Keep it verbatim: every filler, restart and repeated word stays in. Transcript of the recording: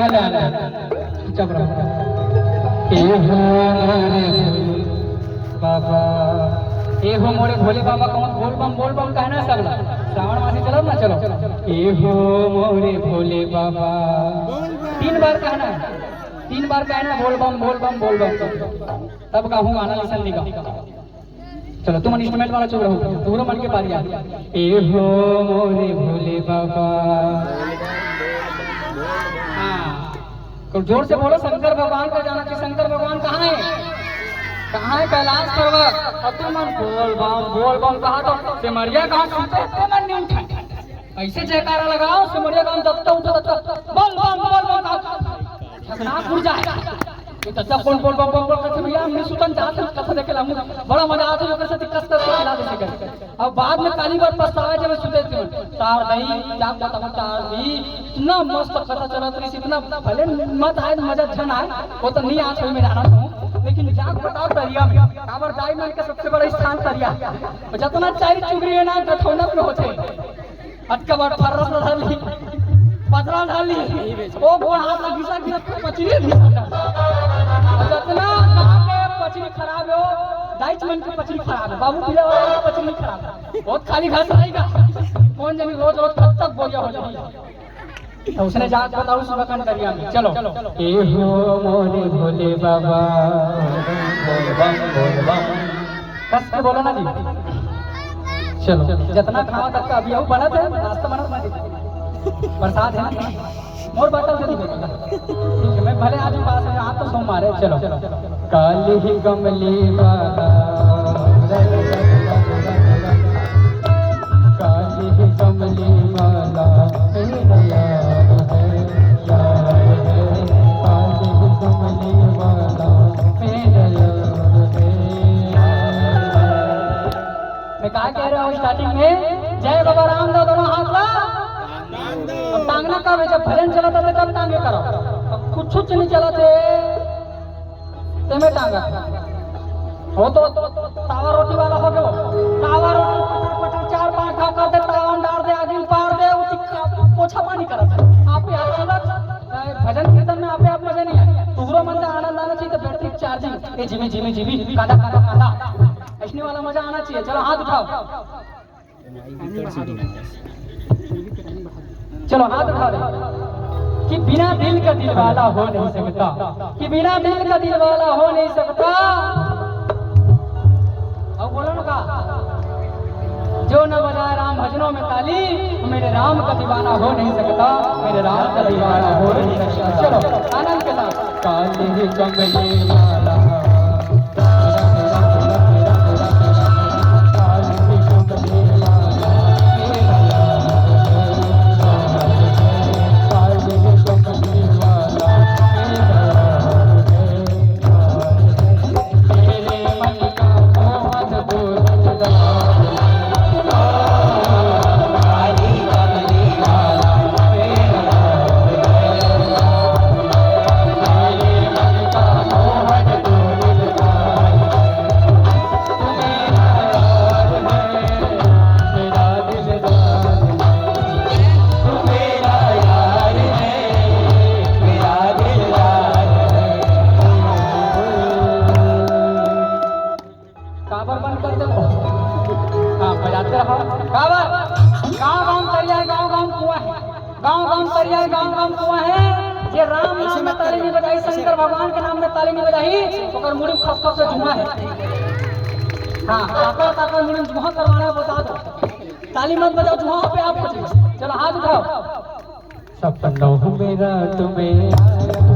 चुपचाप रहो। ए हो मोरे भोले बाबा, ए हो मोरे भोले बाबा, कहूँ बोल बम, बोल बम कहना सब ला। श्रावण मासी चलो ना, चलो। ए हो मोरे भोले बाबा, तीन बार कहना है, तीन बार कहना, बोल बम, बोल बम, बोल बम, तब गाहूँ गाना, लिसन नहीं गाहूँ। चलो, तुम इंस्ट्रूमेंट वाला चुप रहो, पूरा मन के पारी आ। ए हो मोरे भोले बाबा। हाँ, तो जोर से बोलो, शंकर भगवान को जाना चाहिए। शंकर भगवान कहाँ है? कहाँ है कैलाश पर्वत? और तुम मन बोल बम, बोल बम कहा तो सिमरिया कहाँ सुते थे मन नहीं उठा। ऐसे जयकारा लगाओ, सिमरिया गांव जब तक उठो तब तक बोल बम, बोल बम कहा। झगड़ा उड़ जाए। ये तो सब बोल, बोल, बोल, बोल, बोल करते भैया, हम नहीं सुतन जाते, कथा देखे ला, बड़ा मजा आता है, कैसे कस कस के खिला देते कर। अब बाद में काली बार पछतावा जब सुते थे, तार दई, क्या बताऊं, तार दई, इतना मस्त कथा चलत रही, इतना भले मत आए, मजा झन आए, वो तो नहीं आज में जाना था, लेकिन जाग बताओ तरिया में, काबर दाई मन के सबसे बड़ा स्थान तरिया, जितना चाय चुगरी है ना, गठौनत में होते। अतका बार फर्रस ला डाली, पतरा डाली, ओ गोड़ हाथ ला घिसा घिसा पचरी घिसा। और जतना कहा के पचरी खराब हो, दाइच मन के पचरी खराब है, बाबू पीला वाला के पचरी खराब है। बहुत खाली घास रहेगा। कौन जानी रोज रोज कब तक बोरिया हो जाएगी। तो उसने जाके बताओ सुबह कन दरिया में। चलो। ए हो मोरे भोले बाबा। बोल बम, बोल बम। कस के बोलो ना जी। चलो, जितना खाओ तक का अभी अउ बनत है, नाश्ता बनत है। प्रसाद है ना? मोर बाटल जल्दी बोलो। ठीक है, मैं भले आज उपास हूँ, आज तो सोमवार है। चलो। काली कमली वाला, काली कमली वाला, मेरा यार है, यार है, काली कमली वाला, मेरा यार है। मैं का कह रहा हूँ स्टार्टिंग में, जय बाबा रामदेव, दोनों हाथ ला। अब टांगना कब है? जब भजन चलत है तब टांगे करो। अब कुछ कुछ नहीं चलत है, ते में टांगा। वो तो तावा रोटी वाला हो गयो। तावा रोटी पटर पटर चार पांच ठाव कर दे, तावा में डार दे, आगी में पार दे, वो टिक्का पोछा पानी करत है। आप ही हाथ चलत, भजन कीर्तन में आप ही आप मजा नहीं है। तुहरो मन का आनंद आना चाहिए तो बैटरी चार्जिंग, ए जिमी जिमी जिमी, कांदा कांदा कांदा। ऐसने वाला मजा आना चाहिए। चलो हाथ उठाओ। चलो हाथ उठा दे। कि बिना दिल का दिल वाला हो नहीं सकता, कि बिना दिल का दिल वाला हो नहीं सकता। और बोलो ना का, जो न बजाए राम भजनों में ताली, मेरे राम का दीवाना हो नहीं सकता, मेरे राम का दीवाना हो नहीं सकता। चलो आनंद के साथ। काली कमली वाला। काबर बंद कर दे? हाँ, बजाते रहो। काबर? गांव गांव तरिया है, गांव गांव कुआं है। गांव गांव तरिया है, गांव गांव कुआं है। जे राम नाम में ताली नहीं बजाई, शंकर भगवान के नाम में ताली नहीं बजाई, ओकर मुड़ी में खस खस से जुआ है। हाँ, ताकर ताकर मुड़ी में जुआ करवाना है, बता दो। ताली मत बजाओ, जुआ पे आप बजाओ। चलो हाथ उठाओ। सपनों में रात में आया।